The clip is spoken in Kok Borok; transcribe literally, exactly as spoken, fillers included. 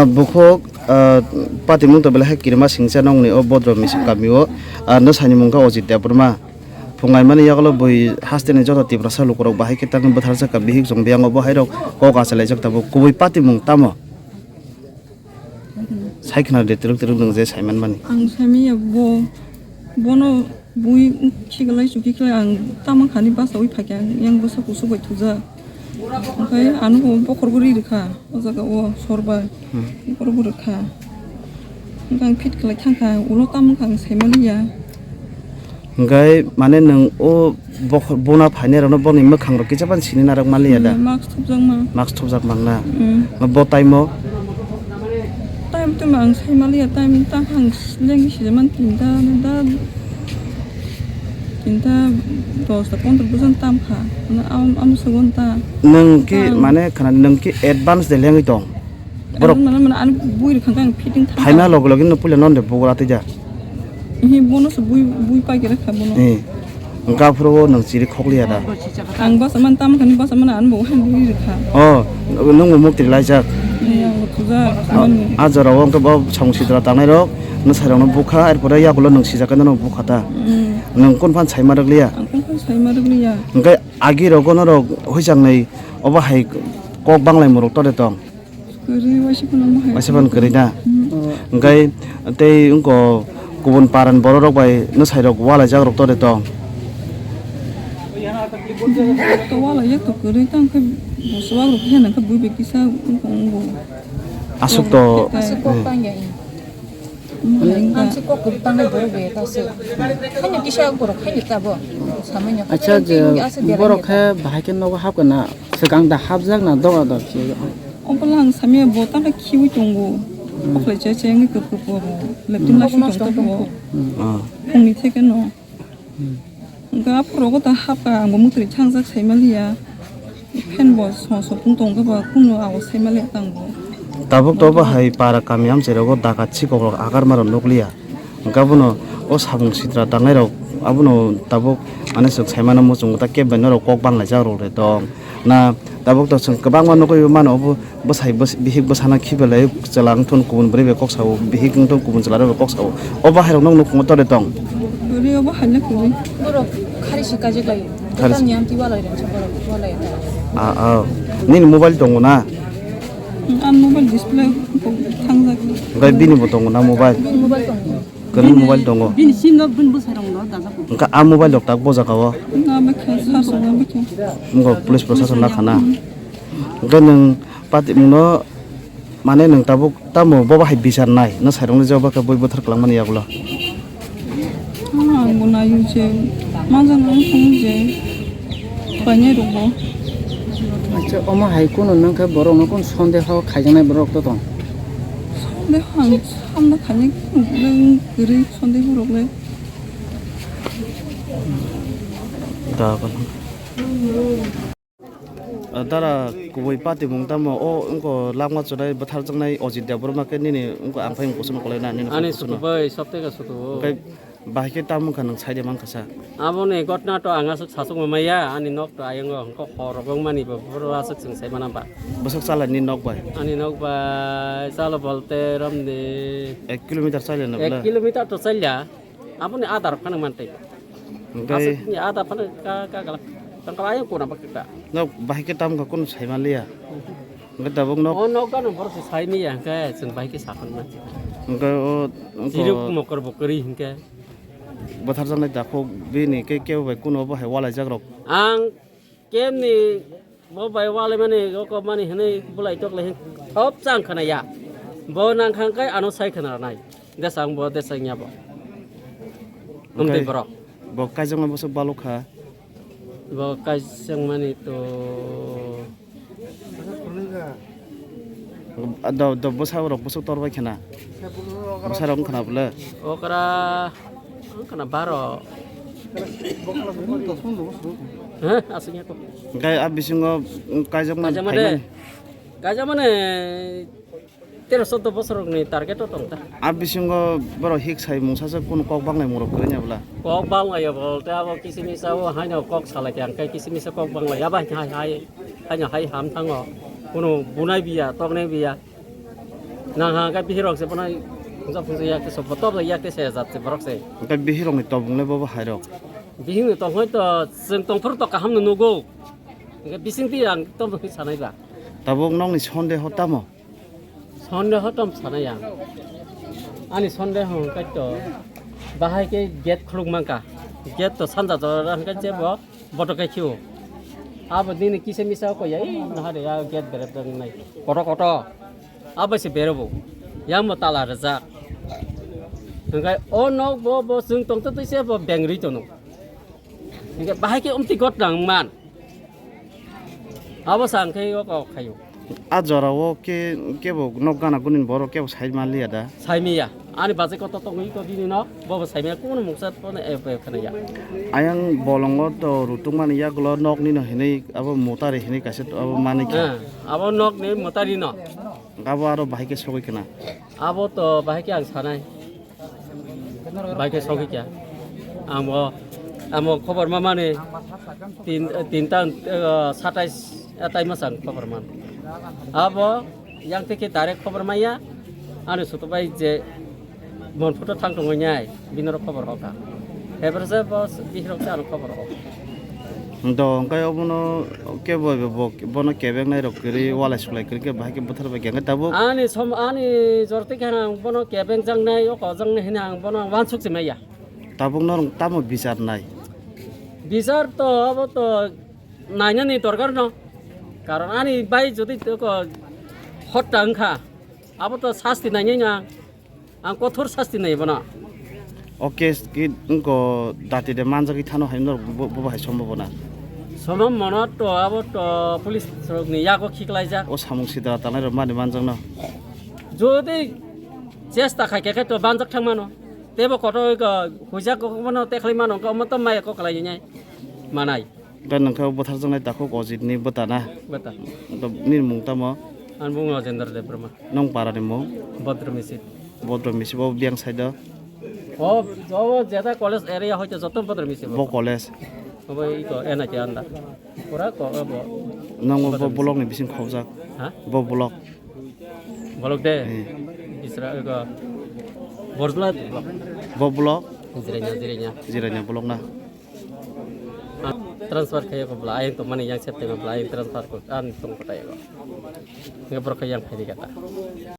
Bukhuk, ah, patimung to belai khe kirima singcha nongni o Bodro Misuk kamio, ah, nwsani mung kha Ojit Debbarma. Phungaimani yagulo bui hasteni joto Tiprasa lukurok bahai khe tangwi bwtharjak kha bihik chwng biyango bo hairok kok achalaijak tabuk kubui patimung tamo? Sai khna de twrwk twrwk nwng je saimanmani. Ang saimanya bo, bono bui khiklai chukhi khlai ang tamo khani basaui phaikha yang bwsa kusuk bai thujak. Okai ano bo bokhor bo ri rwkha o jaga o sor bai. Hmm. Bokhor bo rwkha. Okai ang fit khlai thangkha ulo tamo kha ang saimaliya. Hingkai mane nwng o bokhor bona phainai rokno boni mwkhang rok kisa phano sini narwk manliya da? Hmm, mask thupjakma. Mask thupjak mangna. Hmm. Bo time o? Time to ang sai manliya, time ta ang leng si man tinta da tinta dos ta pondro bujan tam kha. Na am am sugon ta. Nwng ki mane khana nwng ki advance de lengwi tong? Borok mana mana ani bui rwkha ang fitting thang. Phaina loge loge no puila non de bugra tija. Hi bono se bui bui pai kere kha bono. Eh. Hingkha phuru o nwng chiri khokliya da. Ang basa man tam khani basa man ani bo han bui rwkha. Oh, nwng bo mukti laijak. Ni ang bo thujak. Ah, mani. Ah, jora o hingkha bo samung sitra tangnai rok no sai rok no bukha, er pore yakulo nwng sijak no bukha ta. Mm. Nwng kun phan sai ma rwkliya. Ang kun phan sai ma rwkliya. Hingkha agi rok no rok hoichang nai obo hai kok banglai muruk tore tong. Kwrwi waisa phano mo hai. Waisa phano kwrwi na? Hmm. Hwnkhe tei wngko kubun paran borok rok bai nwsai rok walaijak rok tore tong? To walaijak to kwrwi tang khe bo chuwak rok khe nang khe bui bai kisa wngko wngko. Aswk to. Aswk kok tang ya. Ang se kok kwrwi tangnai borok bai ta se. Khaina kisa borok khaina ta bo. Samanya. Acha je borok khe bahai khe nogo hap kana swkang da hapjak na doga dok se. Obola ang samya bo tangkha khiwi tongo. Kokle che che wngwi kwp kwp bo. Leptin lasu tongkha bo. Ah. Phungni theke no. Hwnkhe aphuru rogo ta hapkha, ang bo mwtwrwi thangjak saimaliya. Fan bo song song phung tongkhe bo kunu abo saimaliya tang bo. Tabuk to bo hai para kami amchai rogo dakat sikok rok agar maro nukliya. Hwnkhe abono o samung sitra tangnai rok abono tabuk mane swk saimano muchungo ta kebo bai norok kok banglaijak rok de tong. Na tabuk to chwng kwbangma nugwi mano, obo bwsai bwsai bihik bwsano khibilai chwla wngthun kubun bwrwi bai kok sao, bihik wngthun kubun chwla rok bai kok sao. Obo hai rok nokni nukhungo tore tong. Bwrwi obo hai nokni. Borok khari se kajak lai. Khari se. Tang yam ti walai rang se borok walai. Ah, ah. Nini mobile tongo na? Ang mobile display thangjak. Gai bini bo tongo na mobile? Bini mobile tongo. Kwrwi mobile tongo. Bini sim no bini bwsai rok no dajak. Hwnkhe a mobile rok tak bo jaga o. Na bwkha sa song bwkha. Wngkha police proshashan na khana. Hwnkhe nwng pati mungno mane nwng tabuk tamo bobo hai bichar nai nwsai rok no je obo khe bui buthar kwlangmani yagulo. Ang bo naio je manjak nang thung je painai rok bo. Acha omo hai kunu nwng khe borok no kunu sondeho khaijaknai borok to tong. Sondeho ang Hamna khaini kwrwi sonde borok le. Da, ah, dara kubui pati mung tamo o wngko langma chonai bwtharjaknai Ojit Debbarma khe nini wngko ang phai kuchung kolai na nini. Ani kuchung. Sukubai sabteka suku. Hwnkhe bahai khe tamo wngkha nwng saide mankha sa. Aboni gotna to ang aswk sachukma maya, ani nok to ayang o, hwnkhe hor rok wngmani bo, boro aswk chwng sai mana ba. Bwswk chala ni nok bai? Ani nok bai chala bolte romni ek kilometer chala na ek bwla? Kilometer to chalya. Aboni adar phano mantwi. Hwnkhe aswk ni adar phano ka, ka gala. Tangkal ayang kona bakta. Nok bahai khe tam kha kunu sai manliya. Hwnkhe tabuk nok. O nok gano borok se sai miya hwnkhe chwng bahai khe saphang mantwi. Hwnkhe o, o. Chiruk mokor bo kwrwi hwnkhe. Bwtharjaknai takhuk bini khe kebo bai kunu bo hai walaijak rok. Ang kemni bo bai walaimani rokopmani hwnwi bwlai toklai hwn thop chang khna ya. Bo nang kha khe ano sai khna nai. Desa ang bo desa wngya bo. Hwnkhe amtwi borok. Bo kaijakma bwswk baluk kha. Bo kaijakmani to. Do, do bwsa rok bwswk tor bai khna. Bwsa rok wngkhna bwle. Okra wngkhna baro. He, aswk ya ko. Hwnkhe a bisingo kaijakma kaijakma de phaimani. Kaijakmani tero choddo bosor rokni target o tong ta. A bisingo borok hik sai mungsa se kunu kok banglai murok kwrwngya bwla. Kok banglai ya bol te abo kisi misa o haino kok salai khe ang khe kisi misa kok banglai ya bai hai hai. Haino hai ham thango, kunu bunai biya, toknai biya. Nang ha, khe bihirok se bono hwnsa phunsa yak tei sob, botor yak tei se jat se borok se. Hwnkhe bihirokni tobongle bobo hairok? Bihirni tobong to chwng tongphuru to kaham no nugo. Hwnkhe bisingtwi ang toboni sanai ba. Tabuk nokni sondeho tamo? Sondeho tom sanai ang. Ani sondeho hwnkhe to bahai khe gate khuluk mankha. Gate to sanja jora hwnkhe jebo boto khe khio. Abo nini kisa misa ko ya, ei, nahare ya gate berep nai. Koto koto. Abo se berebo. Yang mo tala rejak. Hingkai o nok bo, bo chwng tongto twi se bo bengri tono. Hingkai bahai ke umti got nang man. Abo sang khe o kok khayo. A jora o ke, kebo nok gana gunin borok kebo sai maliya da? Sai miya. Ani bachai koto tongwi to bini no, bobo saimaya kuno mungsa phone ep ep khwnaya. Ayang bolongo to rutukmani yagulo nokni no hinwi abo motari hinwi kaisa to abo manwi kha. Eh, abo nokni motari no. Abo aro bahai khe sogwi khna. Abo to bahai khe ang sanai. Bahai khe sogwi kha. Ang bo, amo khobor ma mani tin, tinta, eh, satais, eh, tai masang khobor man. Abo yang teke direct khobor maya. Ani sutu bai je Mon photo thang tongwi nai, bini rok khobor hoka. Eberse bo bihirok se ano khobor hoka. Do, hwnkhe obono kebo ebo bo, bono kebeng nai rok kwrwi, walai suklai kwrwi khe bahai khe bwthar bai khe tabuk. Ani som, ani jor twi khe ang bono kebeng jang nai, oko jang nai hwnwi ang bono wansuk se maya. Tabuk norok tamo bichar nai? Bichar to abo to nainani dorkar no. Karon ani bai jodi ko hotta wngkha, abo to sasti nainai nang. Ang kothor sasti nai bono. O case ki wngko dati de manjagwi thano hai norok bo, bo hai sombobona. Sombobona to abo to police rok ni yago khiklaijak. O samung sidra tanai rok mani manjakno. Jodi chesta khai khe to banjak thang mano. Tebo koto ko hujak ko mano te khlai mano ko mo to mai ko khlai nai. Manai. Da nang khe bwtharjaknai takhuk Ojit ni bwta na? Bwta. Da nini mung tamo? Ani mung Rajendra Debbarma. Nong para ni mung? Bodro Misit. Bodro Misit, bo biyang side o? O, o jeta college area hoite joto Bodro Misit. Bo college? Obo iko N I T under. Pura ko, obo. Nang bo Bodro Misit. Block ni bising khobjak? Ha? Bo block? Bolok de. Hmm. Isra ego. Borjla block. Bo block? Jiranya, Jiranya. Jiranya block na. Ah, transfer khaye ko bla, ayang to mani yang septe bla, ayang transfer ko, an tong ko tayo. Nge borok yang phaidi kata.